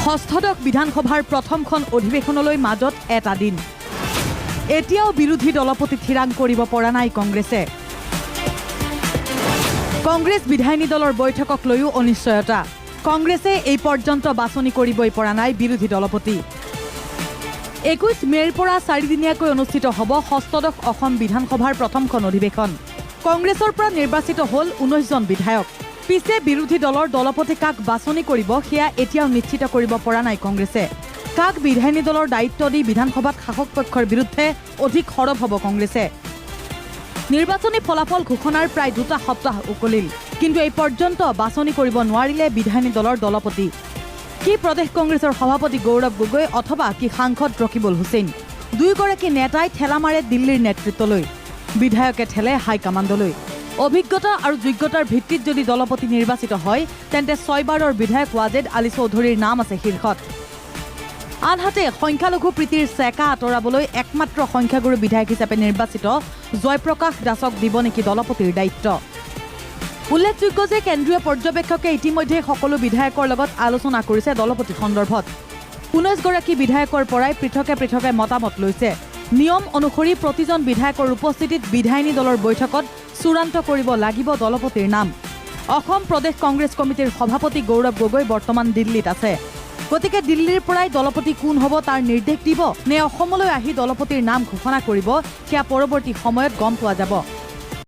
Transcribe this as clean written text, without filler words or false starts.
ষষ্ঠদশ বিধানসভাৰ প্ৰথমখন অধিৱেশনলৈ মাজত এটা দিন। এতিয়াও বিৰোধী দলপতি থিৰাং কৰিব পৰা নাই কংগ্ৰেছে। কংগ্ৰেছ বিধায়িনী দলৰ বৈঠকক লৈও অনিশ্চয়তা। কংগ্ৰেছে এই পৰ্যন্ত বাছনি কৰিবই পৰা নাই বিৰোধী দলপতি। 21 মে'ৰ পৰা চাৰিদিনীয়াকৈ অনুষ্ঠিত হ'ব ষষ্ঠদশ অসম বিধানসভাৰ প্ৰথমখন অধিৱেশন। কংগ্ৰেছৰ পৰা নিৰ্বাচিত হ'ল 19জন বিধায়ক। পিছে বিৰোধী দলৰ দলপতি কাক বাছনি কৰিব, সেয়া এতিয়াও নিশ্চিত কৰিব পৰা নাই কংগ্ৰেছে। কাক বিধায়িনী দলৰ দায়িত্ব দি বিধানসভাত শাসক পক্ষৰ বিৰুদ্ধে অধিক সৰব হ'ব কংগ্ৰেছে? নিৰ্বাচনী ফলাফল ঘোষণাৰ প্ৰায় 2টা সপ্তাহ উকলিল, কিন্তু এই পৰ্যন্ত বাছনি কৰিব নোৱাৰিলে বিধায়িনী দলৰ দলপতি। কি প্ৰদেশ কংগ্ৰেছৰ সভাপতি গৌৰৱ গগৈ অথবা কি সাংসদ ৰকিবুল হুছেইন, দুয়োগৰাকী নেতাই ঠেলা মাৰে দিল্লীৰ নেতৃত্বলৈ, বিধায়কে ঠেলে হাইকমাণ্ডলৈ। অভিজ্ঞতা আৰু যোগ্যতাৰ ভিত্তিত যদি দলপতি নিৰ্বাচিত হয়, তেন্তে ছয়বাৰৰ বিধায়ক ৱাজেদ আলী চৌধুৰীৰ নাম আছে শীৰ্ষত। আনহাতে সংখ্যালঘু প্ৰীতিৰ চেকা আঁতৰাবলৈ একমাত্ৰ সংখ্যাগুৰু বিধায়ক হিচাপে নিৰ্বাচিত জয়প্ৰকাশ দাসক দিব নেকি দলপতিৰ দায়িত্ব? উল্লেখযোগ্য যে কেন্দ্ৰীয় পৰ্যবেক্ষকে ইতিমধ্যে সকলো বিধায়কৰ লগত আলোচনা কৰিছে দলপতি সন্দৰ্ভত। 19গৰাকী বিধায়কৰ পৰাই পৃথকে পৃথকে মতামত লৈছে। নিয়ম অনুসৰি প্ৰতিজন বিধায়কৰ উপস্থিতিত বিধায়িনী দলৰ বৈঠকত চূড়ান্ত কৰিব লাগিব দলপতিৰ নাম। অসম প্ৰদেশ কংগ্ৰেছ কমিটিৰ সভাপতি গৌৰৱ গগৈ বৰ্তমান দিল্লীত আছে। গতিকে দিল্লীৰ পৰাই দলপতি কোন হ'ব তাৰ নিৰ্দেশ দিব নে অসমলৈ আহি দলপতিৰ নাম ঘোষণা কৰিব, সেয়া পৰৱৰ্তী সময়ত গম পোৱা যাব।